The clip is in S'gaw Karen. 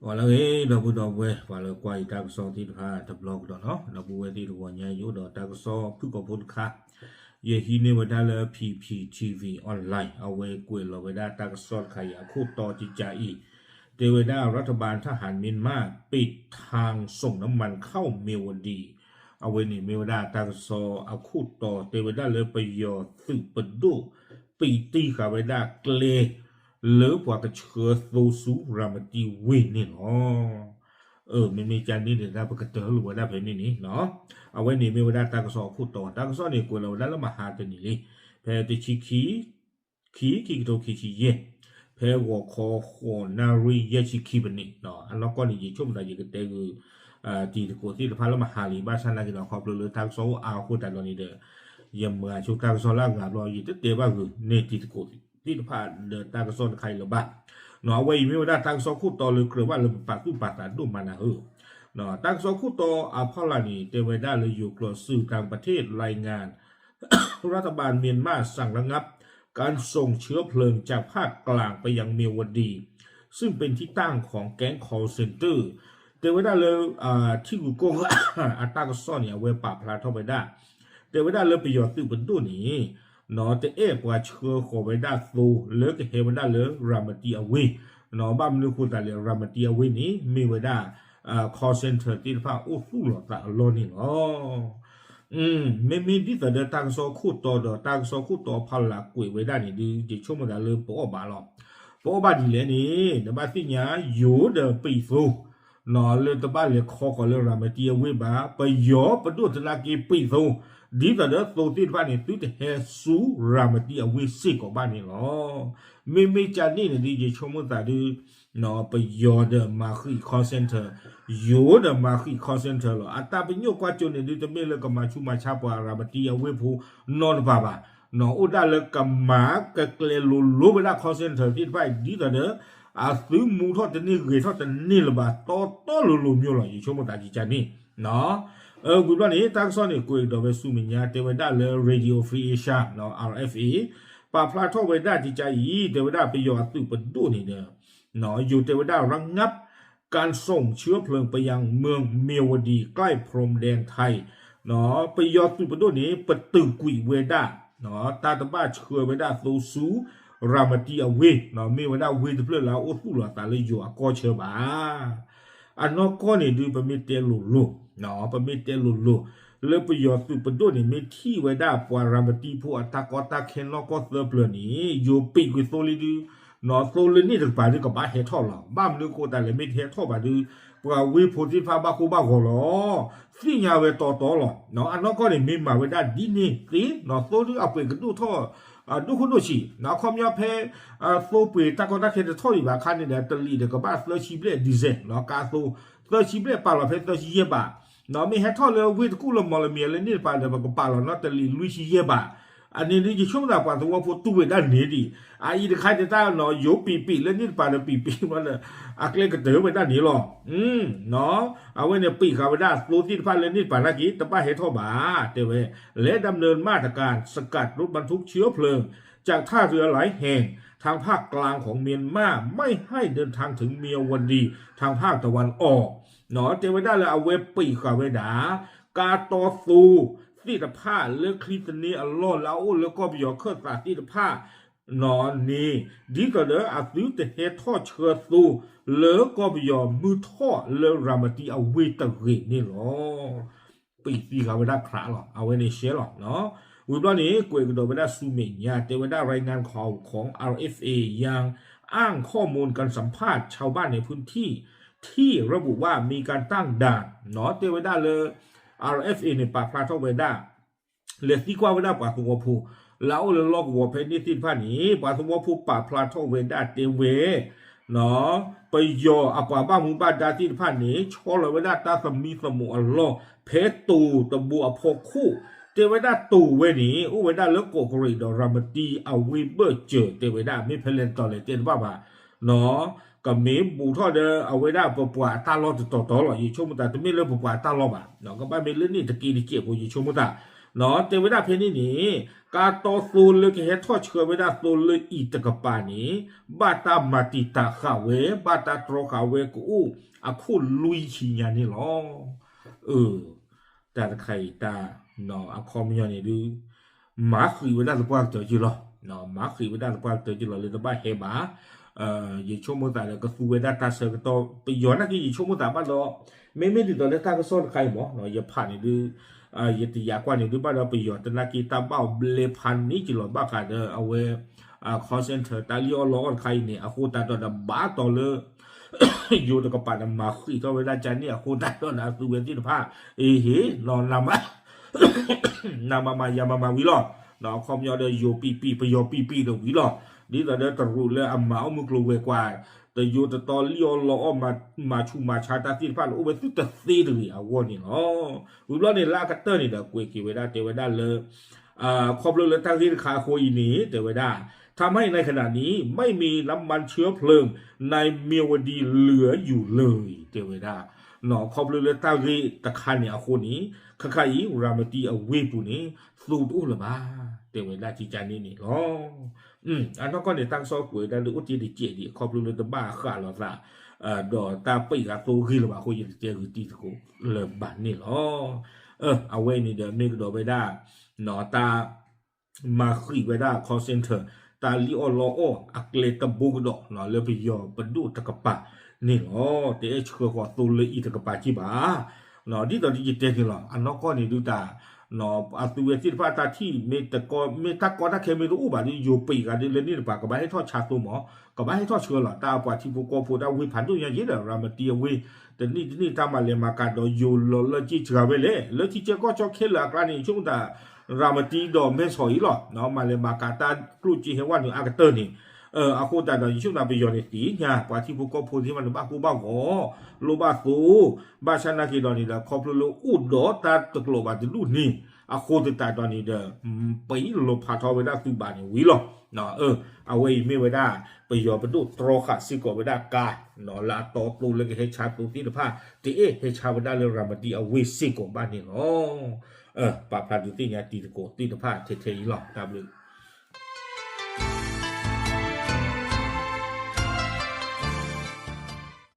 ပှၤလၢအဂ့ၤ ဒီပုၢ်ဒီဝဲၢ် ပှၤလၢကွၢ်ယတၢ်ကစီၣ်သ့ၣ်တဖၣ်တဘျီကဒီးနီၤ, ဒီပုၢ်ဝဲၢ်သ့ၣ်တဂီၤညါ ယအိၣ်ဒီးတၢ်ကစီၣ်ဖုၣ်ကိာ်ဖိတခါ, ယဟံးန့ၢ်ဝဲဒၣ်လၢ P P T V online အဝဲကွဲးလီၤဝဲဒၣ်တၢ်ကစီၣ်တခါအံၤအခိၣ်တီတကးအံၤ, တဲဝဲဒၣ် รัฐบาลทหารเมียนมาปิดทางส่งน้ำมันเข้าเมียวดี အဝဲန့ၣ်မ့ၢ်ဝဲဒၣ်တၢ်ကစီၣ်အခိၣ်တီ တဲဝဲဒၣ်လၢပယီၤသုးပဒိၣ် ပံးတံၢ်ဃာ်ဝဲဒၣ်ကျဲ လၢပှၤကဆှၢသိဆူရၤမတံဝ့ၢ်န့ၣ်လီၤ. မ့မ့ၢ်ကန့ၣ်န့ၣ် ဒၣ်ပကတၢၢ်လိာ်ဝဲဒၣ်ဖဲန့ၣ်န့ၣ်, အဝဲန့ၣ်မ့ၢ်ဝဲဒၣ်တၢ်ကစီၣ်အခိၣ်တီ, တၢ်ကစီၣ်န့ၣ် ကွဲးလီၤဝဲဒၣ်လၢမဟါတနံၤလံ, ဖဲတဆံခံ ခံ ခံကထိခံဆံယဲၢ်, ဖဲဂီၤခီဃိးနၣ်ရံၣ်ယဲၢ်ဆံခံပနံး, အနီၢ်ကီၢ်န့ၣ် ယဆိကမိၣ်သးယကတဲဂုာ် တံၤသကိးသ့ၣ်တဖၣ်လၢမဟါလံ, ဘၣ်ဆၣ်နာ်က့ဒီး ခီဖျိလၢတၢ်ကစီၣ်အိၣ်အါအဃိသတးဒီးန့ၣ်ဒီး ယမၤဆိတၢ်ကစီၣ်လၢအဂၤဘျီ ယတတဲဘၣ်ဂုာ်န့ၢ်တံၤသကိးသ့ၣ်တဖၣ်ဒီးတၢ်ကစီၣ်တခါအံၤလၢၤဘၣ်. အဝဲအံၤမ့ၢ်ဝဲဒၣ်တၢ်ကစီၣ်ခိၣ်တီလၢကြၢးဘၣ်လၢပပာ်သူၣ်ပာ်သးဒိၣ်မးနၤဧၢ, တၢ်ကစီၣ်ခိၣ်တီအဖီလာ်န့ၣ် တဲဝဲဒၣ်လၢယိၤကျိာ် สื่อกลางประเทศรายงาน รัฐบาลเมียนมาสั่งระงับ การส่งเชื้อเพลิงจากภาคกลางไปยังเมียวดี ซึ่งเป็นที่ตั้งของแก๊ง call center တဲဝဲဒၣ်လၢ ထံဂုၤကီၢ်ဂၤ အတၢ်ကစီၣ်န့ၣ် အဝဲပာ်ဖျါထီၣ်ဝဲဒၣ်, တဲဝဲဒၣ်လၢပယီၤသုးပဒိၣ်န့ၣ် တအဲၣ်ပှၤဆှၢဃီၤဝဲဒၣ်သိလၢကဟဲဝဲဒၣ်လၢရၤမတံအဝ့ၢ်, ဘၣ်မနုၤအဃိသတးလဲၣ် ရၤမတံအဝ့ၢ်န့ၣ် မ့ၢ်ဝဲဒၣ် call center သ့ၣ်တဖၣ်အိၣ်သူၣ်လီၤသးအလီၢ်န့ၣ်လီၤ. မ့မ့ၢ်ဒ်သိးဒီးတၢ်ကစီၣ်ခိၣ်တီဒီးတၢ်ကစီၣ်ခိၣ်တီအဖီလာ်ကွဲးဝဲဒၣ်န့ၣ်ဒုး ယဆိကမိၣ်သးလၢပအီၣ်ဘၣ်လီၤ. ပအီၣ်ဘၣ်ဒ်လဲၣ်န့ၣ် နဘၣ်သ့ၣ်ညါယိၤဒီးပံးသိ လၢတဘၣ်လဲၤခီဃီၤလၢရၤမတံအဝ့ၢ်ဘၣ်, ပယီၤပဒိၣ်သနာ်က့ပံးသိ, ဒ်သိးဒီးသိသ့ၣ်တဖၣ်န့ၣ် သုတဟဲဆူရၤမတံအဝ့ၢ်စ့ၢ်ကီးဘၣ်န့ၣ်လီၤ. မ့မ့ၢ်ကန့ၣ်န့ၣ်ဒုး ယဆိကမိၣ်သးဒုး ပယီၤဒီးမၤဃံး call center, ယိၤဒီးမၤဃံး call center လီၤ. အတၢ်ပညိၣ်ကွၢ်စိန့ၣ်ဒုး တမ့ၢ်လၢကမၤဆူးမၤဆါပှၤရၤမတံအဝ့ၢ်ဖိနီတပၤဘၣ်, အိၣ်ဒၣ်လၢကမၤကကျဲၤလိၤလိၤဝဲဒၣ် call center သ့ၣ်တဖၣ်အံၤ ဒ်သိးဒီး အသုမူထီၣ်တန့ၢ်ဂ့ၤထီၣ်တန့ၢ်လၢၤဘၣ် တီတီလိၤလိၤမျိၤလီၤ. ယဆိကမိၣ်သးကကန့ၣ် ဝံၤဘျီန့ၣ် တၢ်ကစီၣ်န့ၣ် ကွဲးကဒီးဝဲဆူမဲာ်ညါ တဲဝဲဒၣ်လၢ Radio Free Asia, R F A ပာ်ဖျါထီၣ်ဝဲဒၣ်ကကအံၤ တဲဝဲဒၣ်ပယီၤအသုးပဒိၣ်န့ၣ်ဒီး ယိၤတဲဝဲဒၣ် ระงับการส่งเชื้อเพลิงไปยังเมืองเมียวดีใกล้พรมแดนไทย ပယီၤသုးပဒိၣ်န့ၣ် ပတုာ်ကွံာ်ဝဲဒၣ် တၢ်တဘၣ်ဆှၢဝဲဒၣ်သိဆူ ရၤမတံအဝ့ၢ်, မ့ၢ်ဝဲဒၣ်ဝ့ၢ်တဖျၢၣ်လၢအအိၣ်သူၣ်လီၤသးလၢယိၤအကီၢ်ဆၢဘၣ်. အနီၢ်ကီၢ်န့ၣ်ဒုး ပမ့ၢ်တဲလိၤလိၤ, ပမ့ၢ်တဲလိၤလိၤ လၢပယီၤသုးပဒိၣ်န့ၣ် မ့ၢ်ထံၣ်ဝဲဒၣ်ပှၤရၤမတံဖိအတၢ်ကီတၢ်ခဲနီၢ်ကီၢ်သၢပျၢၤန့ၣ် ယိၤပံးကွံာ်သိလံဒုး, သိလၢန့ၣ်တကပၤဒုးကဘၣ်ဟဲထီၣ်လီၤ. ဘၣ်မနုၤအဃိသတးလဲၣ် မ့ၢ်တဟဲထီၣ်ဘၣ်ဒုး ပှၤဝ့ၢ်ဖိသ့ၣ်တဖၣ်ဘၣ်ဃိဘၣ်ဂီၤလီၤ. သ့ၣ်ညါဝဲတီတီလီၤ. အနီၢ်ကီၢ်န့ၣ် မ့ၢ်မၤဝဲဒၣ်ဒ်န့ၣ်သ့ သိဒုးအပှ့ၤကဒိၣ်ထီၣ် ဒိၣ်ခိၣ်ဒိၣ်ဆံး, အခီပညီဖဲ သိပှ့ၤတၢ်ကီတၢ်ခဲတထီၣ်ဒံးဘၣ်အခါန့ၣ်ဒီး တလံာ်ဒီးကဘၣ်သၢဆံဘျဲၣ် diesel ကါသိ, သၢဆံဘျဲၣ်ပာ်လီၤဖဲသၢဆံယဲၢ်ဘး, မ့ၢ်ဟဲထီၣ်လၢဝ့ၢ်တကူၣ်လၢမီၢ်လမံၤလၢန့ၣ်တပၤဒီး ပကပာ်လီၤနီတလံာ်လွံၢ်ဆံယဲၢ်ဘး, အန့ၣ်ဒုးယဆိကမိၣ်သးပှၤသဝီဖိတူၢ်ဝဲဒၣ်န့ၣ်ဒံး, အအံၤတခါန့ၣ်တၢ်နီၤ ယိၤပံးပံးလၢန့ၣ်တပၤဒီးပံးပံးဘျီဒီး အကျဲကတၢၢ်ဝဲဒၣ်န့ၣ်လီၤ. အဝဲန့ၣ်ပံးဃာ်ဝဲဒၣ်သိသ့ၣ်တဖၣ်လၢန့ၣ်တပၤနာ်က့ တဘၣ်ဟဲထီၣ်ဘၣ်, တဲဝဲ และดำเนินมาตรการสกัดรถบรรทุกเชื้อเพลิงจากท่าเรือหลายแห่งทางภาคกลางของเมียนมาไม่ให้เดินทางถึงเมียวดีทางภาคตะวันออก တဲဝဲဒၣ်လၢအဝဲပံးဃာ်ဝဲဒၣ် ကါတီသိသ့ၣ်တဖၣ်လၢချံသန့အလီၢ်လၢအအိၣ်လၢကီၢ်ပယီၤခၢၣ်သးသ့ၣ်တဖၣ် န့ၣ် ဒ်သိးဒီးအသုတဟဲထီၣ်ဆှၢသိ လၢကီၢ်ပယီၤမုၢ်ထီၣ်လၢရၤမတံအဝ့ၢ်တဂ့ၤန့ၣ်လီၤ. ပံးသံဃာ်ဝဲဒၣ်ခရးလီၤ. အဝဲန့ၣ်ရှဲလီၤ. ဝံၤဘျီန့ၣ် ကွဲးကဒီးဝဲဒၣ်ဆူမဲာ်ညါ တဲဝဲဒၣ် รายงานข่าวของ อาร์เอฟเอ ยังอ้างข้อมูลการสัมภาษณ์ชาวบ้านในพื้นที่ที่ระบุว่ามีการตั้งด่าน တဲဝဲဒၣ်လၢ อาร์เอฟเอ န့ၣ် ပာ်ဖျါထီၣ်ဝဲဒၣ် လဲၤသံကွၢ်ဝဲဒၣ်ပှၤသဝီဖိ လၢအအိၣ်လၢလီၢ်ကဝီၤဖဲန့ၣ်သ့ၣ်တဖၣ်န့ၣ် ပှၤသဝီဖိပာ်ဖျါထီၣ်ဝဲဒၣ်တဲဝဲ ပယီၤအပှၤဘၣ်မူဘၣ်ဒါသ့ၣ်တဖၣ်န့ၣ် ဆီလီၤဝဲဒၣ်တၢ်သမံသမိးအလီၢ် ဖဲတိၤတဘိအဖီခိၣ် တဲဝဲဒၣ်တိၤဝဲန့ၣ် အိၣ်ဝဲဒၣ်လၢကီးကရံးဒီးရၤမတံအဝ့ၢ်ဘၢၣ်စၢၤ တဲဝဲဒၣ် မ့ၢ်ဖဲလဲၣ်တတီၤလဲၣ်တဲတဘၣ်ဘၣ် ကမ့ၢ်ဘူးထီၣ်ဒီးအဝဲဒၣ်ပပှၤအတၢ်လီၢ်တတီၤတီၤလီၤ. ယဆိကမိၣ်သးတမ့ၢ်လၢပပှၤအတၢ်လီၢ်ဘၣ်, ကဘၣ်မ့ၢ်လၢန့ၣ်တက့ၢ်တကဲးဖိ ယဆိကမိၣ်သး တဲဝဲဒၣ်ဖဲန့ၣ်န့ၣ် ကါတီသိလၢကဟဲထီၣ်ဆှၢဝဲဒၣ်သိလၢအံၤတကပၤန့ၣ် ဘၣ်တၢ်မၤတံာ်တာ်ဃာ်ဝဲ ဘၣ်တၢ်တြီဃာ်ဝဲကအိၣ်အခိၣ်လွံၢ်ဆံညါန့ၣ်လီၤ. တၢ်တခါအံၤတၢ် အခီပညီန့ၣ်ဒုး မၤဃံးဝဲဒၣ်သပှၢ်ကတၢၢ်က့လီၤ. မၤဃံးဝဲဒၣ်သပှၢ်ကတၢၢ်က့လီၤ လၢတဘၣ်ဟဲဘၣ်. ယဆိကမိၣ်သးဒီးကသူဝဲဒၣ်တၢ်ဆၢကတီၢ် ပယီၤနာ်က့ ယဆိကမိၣ်သးဘၣ်ဒီး မ့မ့ၢ်ဒ်သိးလၢတၢ်ကစီၣ်တခါအံၤမ့ၢ် ယဖးန့ၣ်ဒုး ယတယာ်ကွၢ်န့ၣ်ဒုး ဘၣ်ဒီးပယီၤတနာ်က့ တၢ်ဘၣ်အီၤဘျဲဖးန့ၢ်က့လီၤ ဘၣ်ဃးဒီးအဝဲ call center တၢ်လံၣ်အီၣ်လီအီၣ်တခါအံၤန့ၣ် အဃိသတးဒီး ဘၣ်တီၤလၢ ယိၤတကပၤန့ၣ် မၤဃံးထီၣ်ဝဲဒၣ်ကန့ၣ် အဃိသတးဒီးအသုဝဲသ့ၣ်တဖၣ် အ့ဟ့ၣ် နမၤမၤယၤမၤမၤဝံၤလီၤ. အခီပညီဒီးယိၤပံးပံး ပယီၤပံးပံးဒီးဝံၤလီၤ. ဒ်သိးဒီးတရူးလၢအမၤအီၣ်မုၢ်ကျိၤဝဲၤကွာ် တယိၤတတီလံၣ်အီၣ်လီအီၣ် မၤဆူးမၤဆါတၢ်သ့ၣ်တဖၣ်န့ၣ် အိၣ်ဝဲသုတသ့တဂ့ၤအဂီၢ်န့ၣ်လီၤ. ဝံၤဘျီန့ၣ် လၢအကတၢၢ်န့ၣ်ဒီး ကွဲးက့ၤဝဲဒၣ်တဲဝဲဒၣ်လၢ ခီဖျိလၢတၢ်ဂ့ၢ်တခါအဃိအံၤန့ၣ် တဲဝဲဒၣ် ทำให้ในขณะนี้ไม่มีน้ำมันเชื้อเพลิงในเมียวดีเหลืออยู่เลย တဲဝဲဒၣ် ခီဖျိလၢတၢ်ဂ့ၢ်တခါန့ၣ်အဃိန့ၣ် ခဲခါအံၤ ရၤမတံအဝ့ၢ်ပူၤန့ၣ် သူတအိၣ်လၢၤဘၣ် တဲဝဲဒၣ်ကကန့ၣ်န့ၣ်လီၤ. အနီၢ်ကီၢ်န့ၣ် တၢ်ကစီၣ်ကွဲးဒၣ်လၢအိၣ်တ့ၢ်တစဲးဒံး အခီဖျိလၢတဘၣ်ဃးလိာ်သး ဒီးတၢ်ပံးဂၤသိဂ့ၢ်လၢၤဘၣ်အဃိ ယတတဲဂ့ၤတံၤသကိးလၢၤဘၣ်န့ၣ်လီၤ. အဝဲအံၤန့ၣ်ဒီးမ့ၢ်ကဒီးဝဲဒၣ် တၢ် မၤဃံးဝဲဒၣ် call center တၢ်လံၣ်အီၣ်လီအီၣ်အကျဲတဘိကဒီး လၢပယီၤပဒိၣ်တကပၤန့ၣ်လီၤ. တအဲၣ်ဆှၢဃီၤသိလၢအံၤတကပၤက့ဘၣ်. ဒ်သိးဒီးယတဲန့ၣ်လီၤ အနီၢ်ကီၢ်န့ၣ်ဒုးတၢ် အသုဝဲသ့ၣ်တဖၣ်တၢ်ထံၣ် မ့ၢ်တၢ်ကီတၢ်ခဲမ့ၢ်တအိၣ်ဘၣ်ဒီး ယိၤပံးဂၤဒုးလၢန့ၣ်တပၤ ကဘၣ်ဟဲထီၣ်ဆါသိမး ကဘၣ်ဟဲထီၣ်ဆှၢလီၤ တၢ်ပှၤထံဖိကီၢ်ဖိတၢ်ဝ့ၢ်ဖးဒိၣ်ညါယ့ဒီး ရၤမတံအဝ့ၢ် တနံၣ်တနံၣ်တၢ်မၤလဲၤမၤကၤဒီးယိၤလီၤလၢက့စှၤဝဲလဲၣ် လၢထံဆၢကီၢ်ဆၢခဲလၢာ်အကျါန့ၣ် ဆိကမိၣ်တၢ် ရၤမတံဒီးမဲဆီးအံၤလီၤ မၤလဲၤမၤကၤတၢ်ကျိၣ်စ့ဟဲဝဲနုာ်အါကတၢၢ်န့ၣ် အဃိသတးဒီး ယဆိကမိၣ်တၢ်ပယီၤန့ၣ်သ့ၣ်ညါ ပှၤထံဖိကီၢ်ဖိသ့ၣ်တဖၣ်န့ၣ် ဘၣ်ကိၢ်ဘၣ်ဂီၤ လိၣ်ဘၣ်သိ ဘၣ်ဆၣ်နာ်က့ဒီးန့ၣ်ဒီး ခီဖျိလၢအိၣ်ဒီးတၢ်တကျိၤဘၣ်တဒူၣ်န့ၣ် အဃိသတးဒီးန့ၣ်ဒီး ပအံၤလိာ်ဖးထီဝဲဒၣ်သုးဘၣ်န့ၣ်ဝံၤလီၤ. အဝဲအံၤမ့ၢ်ဝဲဒၣ် ပယီၤပဒိၣ်တြီဃာ်စ့ၢ်ကီးဝဲဒၣ်ကါ လၢအတီသိလၢကဟဲဆါသိသ့ၣ်တဖၣ် တအဲၣ်ဟဲဆါဝဲဒၣ်လၢရၤမတံအဝ့ၢ်စ့ၢ်ကီးဘၣ်န့ၣ်လီၤ. ပာ်ဖျါဒုးသ့ၣ်ညါတံၤသကိးသ့ၣ်တဖၣ်ထဲထဲအံၤလီၤ တၢ်ဘျုး